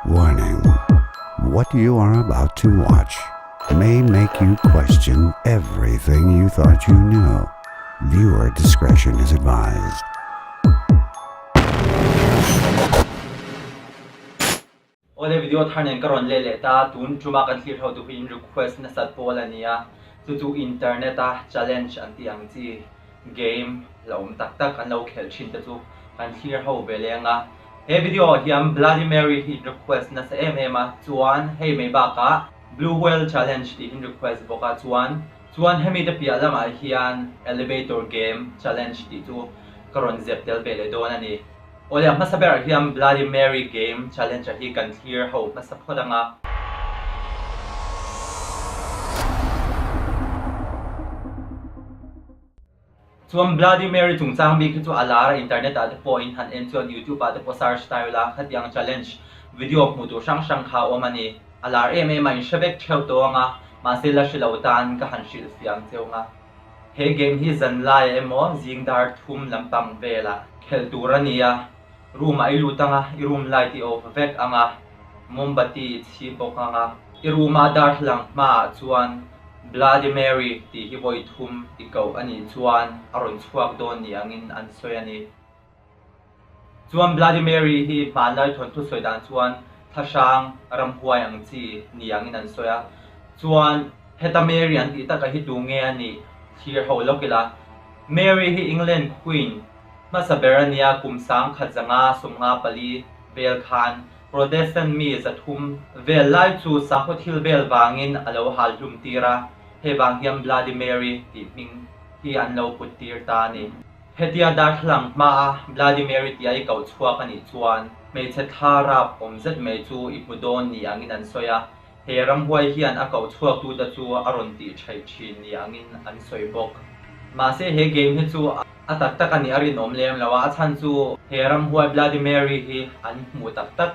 Warning What you are about to watch may make you question everything you thought you knew. Viewer discretion is advised. Awle video thar nen ka rawn leh leh ta, tun tuma kan thlir ho duh hi in request nasat pawl a nia, chu chu internet a challenge an tih ang chi game la awm tak tak an lo khelh thin te chu kan thlir ho ve leng a. He video ah hian Bloody Mary hi in request nasa em em a, chuan hei mai bakah Blue Whale Challenge tih in request bawk a, chuan chuan hemi te piah lamah hian Elevator Game Challenge tih chu ka rawn zep tel ve leh dawn a ni. Awle a hmasa berah hian Bloody Mary Game Challenge a hi kan thlir ho hmasa phawt ang a. Chuan Bloody Mary chungchang bik hi chu a lar a, internet ah te pawh in han en chuan youtube ah te pawh search ta ila khatiang challenge video hmuh tur hrang hrang kha a awm a ni. A lar em em a, in hre vek theuh tawh ang a, mahse la hre lo tan ka han hrilh fiah ang cheu ang a. He game hi zan laiah emaw zing dar thum lampang velah khelh tur a ni a, room ah i lut ang a, i room light i off vek ang a, mombati i chhi bawk ang a, i room a darthlalang hmaah chuan Bloody Mary tih hi vawi thum i koh a nih chuan a rawn chhuak dawn ni angin an sawi a ni. Chuan Bloody Mary hi hmanlai thawnthu sawi dan chuan thlahrang ramhuai ang chi ni angin an sawi a. Chuan heta Mary an tih taka hi tu nge a nih thlir ho lawk ila. Mary hi England Queen hmasa ber a nia kum 1554 vel khan Protestant mi 300 vel lai chu sakhaw thil vel vangin a lo hal hlum tir a, hei vang hian Bloody Mary tih hming hi an lo put tir ta a ni. Hetia darthlalang hmaa Bloody Mary tia i koh chhuak a nih chuan hmeichhe thla rap awm zet mai chu i hmu dawn ni angin an sawi a, he ramhuai hian a koh chhuaktute chu a rawn tih theih thin ni angin an sawi bawk. Mahse he game hi chu a tak tak a nih a rinawm lem lo a, a chhan chu he ramhuai Bloody Mary hi an hmuh tak tak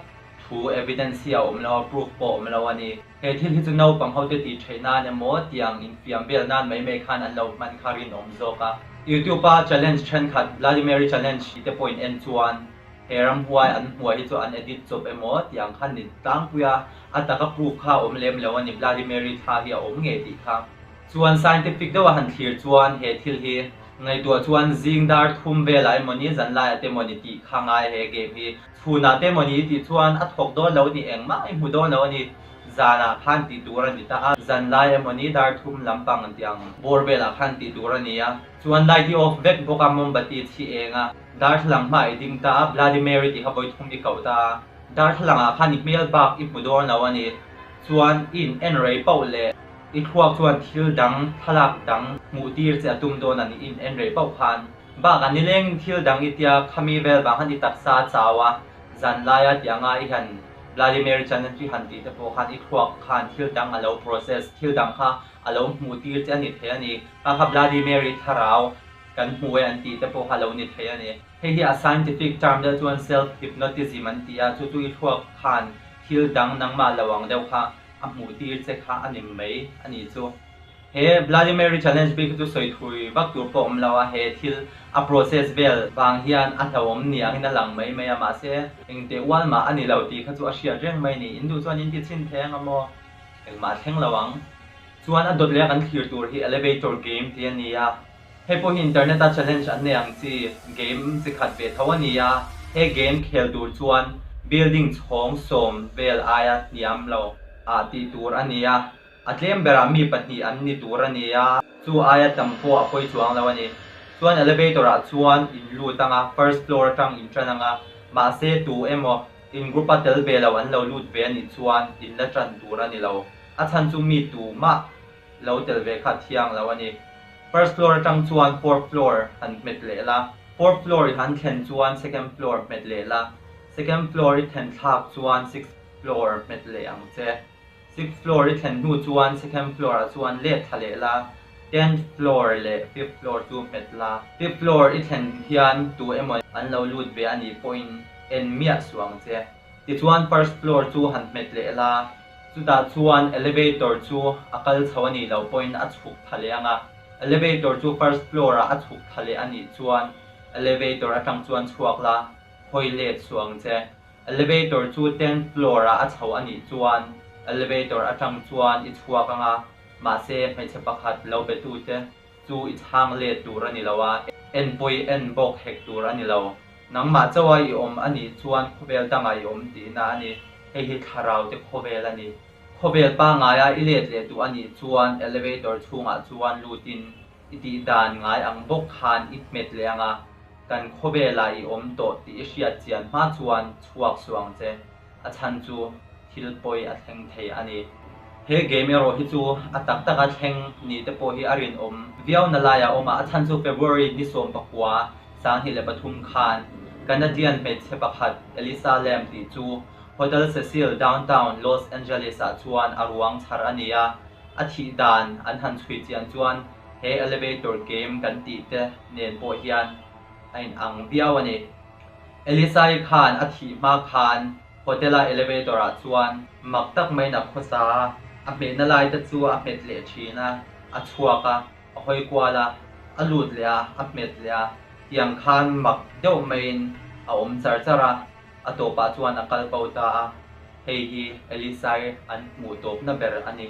thu evidence hi a awm lo a, proof pawh a awm lo a ni. He thil hi chu naupang hote tih theih nan emaw tiang infiam vel nan mai mai khan an lo hman kha rinawm zawk a. YouTube a challenge thenkhat Bloody Mary challenge tih te pawh in en chuan he ramhuai an hmuai hi chu an edit chawp emaw tiang khan ni tlangpui a, a taka proof kha a awm lem lo a ni Bloody Mary thla hi a awm ngei tih kha. Chuan scientific deuh a han thlir chuan he thil hi ngaihtuah chuan zing dar thum velah emaw ni zanlaiah te emaw ni tih kha ngai he game hi. Chhunah te emaw ni i tih chuan a thawk dawn lo a ni, engmah i hmu dawn lo a ni. Zanah khan tih tur a ni ta a, zan lai emaw ni dar thum lampang an tih ang bawr velah khan tih tur a ni a. Chuan light i off vek bawk a, mombati chhi eng a, darthlalang hmaah i ding ta a, Bloody Mary tih kha vawi thum i koh ta a, darthlalangah khan i hmel bak i hmu dawn lo a ni. Chuan i in en rei pauh leh i thluak chuan thil dang, thlalak dang hmuh tir che a tum dawn a ni, i in en rei pauh khan. Bakah nilengin thil dang i tia khami vel vang khan i taksa a chau a, zan laia ti anga i han Bloody Mary challenge i han tih te pawh khan i thluak khan thil dang a lo process, thil dang kha a lo hmuh tir che a ni thei a ni. Kha kha Bloody Mary thlarau kan hmu e an tih te pawh kha a lo ni thei a ni. Hei hi a scientific term deuh chuan self hypnotism an ti a, chu chu i thluak khan thil dang nangmah lo ang deuh kha a hmuh tir che kha a ni mai a nih chu. He Bloody Mary challenge bik hi chu sawi thui vak tur pawh awm lo a, he thil a process vel vang hian a hlauhawm ni angin a lang mai mai a, mahse engteh ual mah a ni lo tih kha chu a hriat reng mai a ni. In duh chuan in ti chhin thei ang a maw? Engmah a thleng lo ang. Chuan a dawt leh a kan thlir tur hi elevator game tih a ni a, hei pawh hi internet a challenge an nei ang chi game chi khat ve tho a ni a, he game khel tur chuan building chhawng sawm vel aia hniam lo ah tih tur a ni a. A tlem berah mi pahnih an ni tur a ni a, chu aia tam pawh a pawi chuang lo a ni. Chuan elevator ah chuan in lut ang a, first floor atang in tan ang a, mahse tu emaw in group a tel ve lo an lo lut ve a nih chuan in la tan tur a ni lo. A chhan chu mi tu mah lo tel ve kha a thiang lo a ni. First floor atang chuan fourth floor han hmet leh la, fourth floor i han thlen chuan second floor hmet leh la, second floor i thlen thlak chuan sixth floor hmet leh ang che. Sixth floor i thlen hnu chuan second floor ah chuan let thla leh la, tenth floor leh fifth floor chu hmet la. Fifth floor i thlen hian tu emaw an lo lut ve a nih pawhin en miah suh ang che. Tichuan first floor chu han hmet leh la, chutah chuan elevator chu a kal chho a nih loh pawhin a chhuk thla leh ang a, elevator chu first floor ah a chhuk thla leh a nih chuan elevator atang chuan chhuak la, hawi let suh ang che. Elevator chu tenth floor ah a chho a nih chuan elevator atang chuan i chhuak ang a, mahse hmeichhe pakhat lo be tu che chu i chhang let tur a ni lo a, en pawi en bawk hek tur a ni lo. Nangmah chauha i awm a nih chuan khawvel dangah i awm tihna a ni. Hei hi thlarau te khawvel a ni. Khawvel pangaia i let leh duh a nih chuan elevator chhungah chuan lutin i tih dan ngai ang bawk khan i hmet leh ang a, kan khawvelah i awm tawh tih i hriat chian hma chuan chhuak suh ang che, a chhan chu thil pawi a thleng thei a ni. He game erawh hi chu a tak taka thleng ni te pawh hi a rinawm viau na laiah a awm a, a chhan chu February ni 19 2003 khan Canadian hmeichhe pakhat Elisa Lam tih chu Hotel Cecil downtown Los Angeles ah chuan a ruang chhar a ni a, A thih dan an han chhui chian chuan he elevator game kan tih te nen pawh hian a in ang viau a ni. Elisai khan a thih hma khan hotel a elevator ah chuan mak tak maiin a khawsa a, a hmehna lai te chu a hmet leh thin a, a chhuak a, a hawi kual a, a lut leh a, a hmet leh a, tiang khan mak deuh maiin a awm char char a. A tawpah chuan a kal bo ta a, hei hi Elisai an hmuh tawpna ber a ni.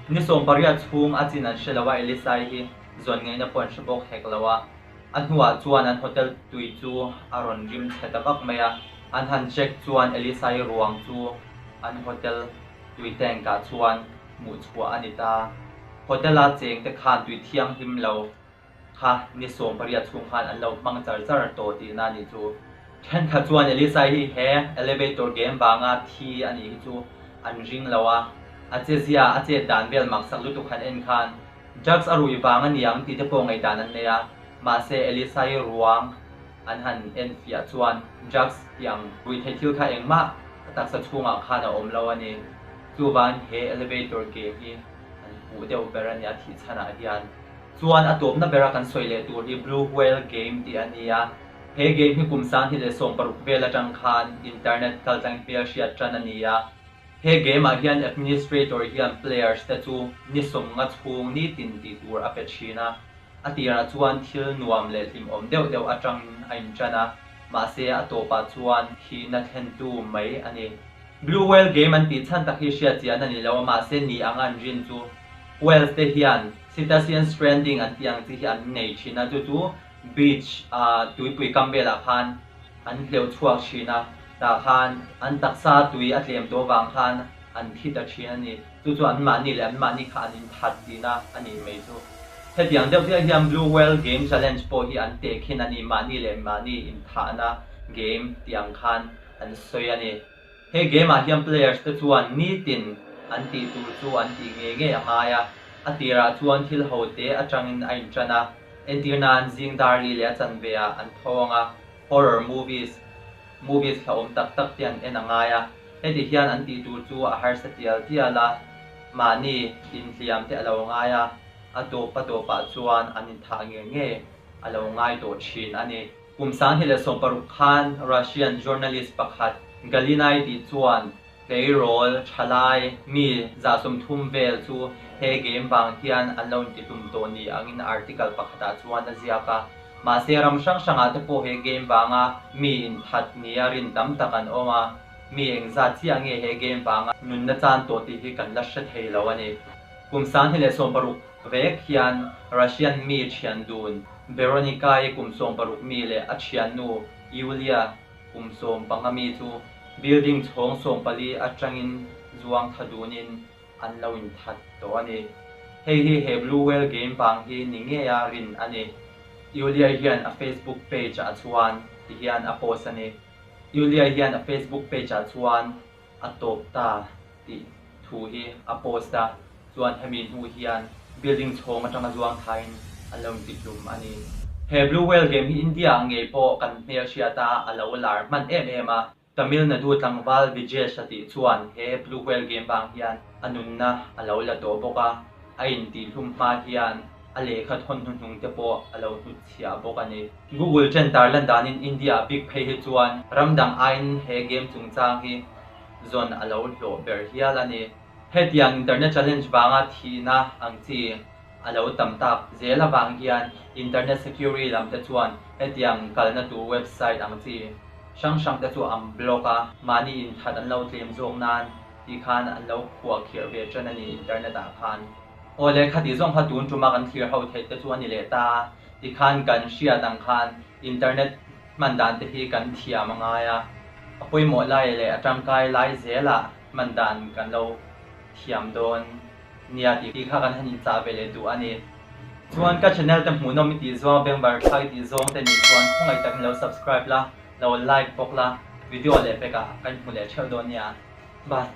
Ni 18 chhung a chin an hre lo a, Elisai hi zawn ngaihna pawh an hre bawk hek lo a. A hnuah chuan an hotel tui chu a rawn rim chhe ta vak mai a, an han check chuan Elisai ruang chu an hotel tui tank ah chuan hmuh chhuah a ni ta. Hotel a cheng te khan tui thianghlim lo Kha ni 18 chhung khan an lo hmang char char tawh tihna a nih chu. Thenkhat chuan Elisa hi he elevator game vanga thi a nih hi chu an ring lo a, a che zia, a chet dan vel maksak lutuk han en khan drugs a rui vang a ni ang tih te pawh ngaihdan an nei a, mahse Elisa hi ruang an han en fiah chuan drugs tih ang rui theih thil kha engmah a taksa chhungah khan a awm lo a ni. Chuvangin he elevator game hi an puh deuh ber a ni a thih chhanah hian. Chuan a tawpna bera kan sawi leh tur hi Blue Whale Game tih a ni a. He game hi kum 2016 vel atang khan internet kaltlang hmel hriat tan a ni a. He game ah hian administrator hian players te chu ni 50 chhung nitin tih tur a pe thin a. A tirah chuan thil nuam leh hlimawm deuh deuh atangin a intan a, mahse a tawpah chuan thihna thlentu mai a ni. Blue Whale Game an tih chhan tak hi hriat chian a ni lo a, mahse ni anga an rin chu Whales te hian Cetacean stranding an tih ang chi hi an nei thin a, chu chu beach ah tuipui kam velah khan an hleuh chhuak thin a, tah khan an taksa tui a tlem tawh vang khan an thi ta thin a ni. Chu chu anmahni leh anmahni kha an inthat tihna a nih mai chu. Hetiang deuh chiah hian Blue Whale Game Challenge pawh hi an tehkhin a ni, mahni leh mahni inthahna game tih ang khan an sawi a ni. He game ah hian players te chuan nitin an tih tur chu an tih ngei ngei a ngai a, a tirah chuan thil ho te atangin a intan a, entir nan zing dar li leh a chanve ah an tho ang a, horror movies, movies hlauhawm tak tak te an en a ngai a, heti hian an tih tur chu a harsa tial tial a, mahni inhliam te a lo ngai a, a tawp a tawpah chuan an inthah ngei ngei a lo ngai tawh thin a ni. Kum 2016 khan Russian journalist pakhat Galinai tih chuan tleirawl thalai mi 30 vel chu he game vang hian an lo intihlum tawh ni angin article pakhatah chuan a ziak a. Mahse ram hrang hrangah te pawh he game vanga mi inthat nia rin tam tak an awm a, mi engzat chiah nge he game vanga nunna chan tawh tih hi kan la hre thei lo a ni. Kum 2016 vek hian Russian mi thian dun Veronica-i kum 16 mi leh a thiannu Yulia kum 15 mi chu building chhawng 14 atangin zuang tha dunin an lo inthat tawh a ni. Hei hi he Blue Whale game vang hi ni ngeia rin a ni. Yulia hian a Facebook page ah chuan ti hian a post a ni. Yulia hian a Facebook page ah chuan a tawp ta tih thu hi a post a, chuan hemi hnu hian building chhawng atanga zuang thain an lo intihlum a ni. He Blue Whale game hi India ah ngei pawh kan hmelhriat a, a lo lar hman em em a. Tamil Nadu tlangval Vijesh a tih chuan he Blue Whale game vang hian a nunna a lo la tawh bawk a, a intihlum hma hian a lehkha thawn hnuhnung te pawh a lo hnutchhiah bawk a ni. Google trend tarlan danin India ah bik phei hi chuan ram dang aiin he game chungchang hi zawn a lo hlawh ber hial a ni. Hetiang internet challenge vanga thihna ang chi a lo tam tak zel avang hian internet security lam te chuan hetiang kalna tur website ang chi. hrang hrang te chu an block a, mahni inthat an lo tlem zawk nan ti khan an lo khuah khirh ve ṭan a ni internet ah khan. Aw le khati zawng kha tun ṭuma kan thlir ho theih te chu a ni leh ta a, tikhan kan hriat ang khan internet hman dan te hi kan thiam a ngai a, a pawimawh lai leh a tangkai lai zelah hman dan kan lo thiam dawn nia tih kha kan han inchah ve leh duh a ni. Chuan ka channel te hmuhnawm i tih zawng bengvar thlak i tih zawng te nih chuan khawngaih takin lo subscribe la, lo like bawk la, video leh pekah kan hmu leh theuh dawn nia. Bye.